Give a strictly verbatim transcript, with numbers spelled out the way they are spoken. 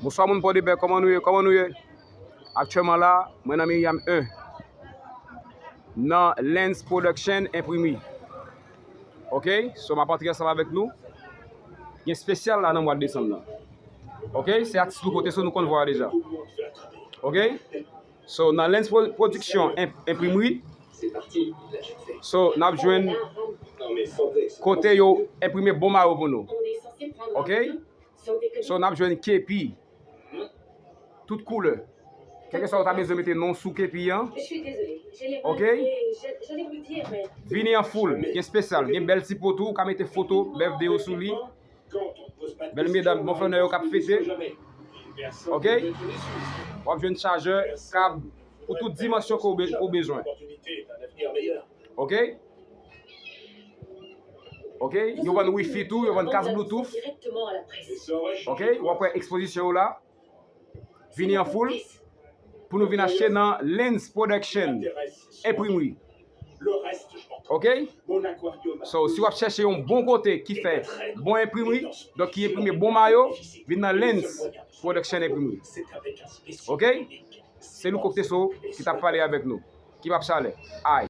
Bonswa moun Pòdepè, kòman nou ye? Kòman nou ye? Aktyèlman la, mwen nan Miriam en, nan Lens Production Imprimerie. Ok? So, m ap antre ansanm avèk nou. Gen espesyal la nan mwa desanm nan. Ok? Se atis nou kote, so nou konn vwa deja. Ok? So, nan Lens Pro-, Production Imp-, Imprimerie. So, n ap jwenn kote yo enprime bon mayo pou nou. Ok? So, n ap jwenn kepi. Tout koulè. Kèlkeswa ou ta bezwen mete non sou kepi an. Ok? Vini an foul. Gen espesyal. Gen bèl ti po tou. Ou ka mete foto bèf de yo sou li. Bèl medam, bon flannè yo k ap fete. Ok? W ap jwenn chajè, kab, pou tout dimansyon ke w be-, ke w bezwen. Ok? Ok? Yo vann wifi tou, yo vann kas Bluetooth. Ok? W ap wè ekspozisyon yo la. Vini an foul pou nou vin achte nan Lens Production Imprimerie. Ok? So, si w ap chèche yon bon kote ki fè bon enprimri, donk ki enprime bon mayo, vin nan Lens Production Imprimerie. Ok? Se Louko Kteso ki t ap pale avèk nou. Keep up chalè. Ay.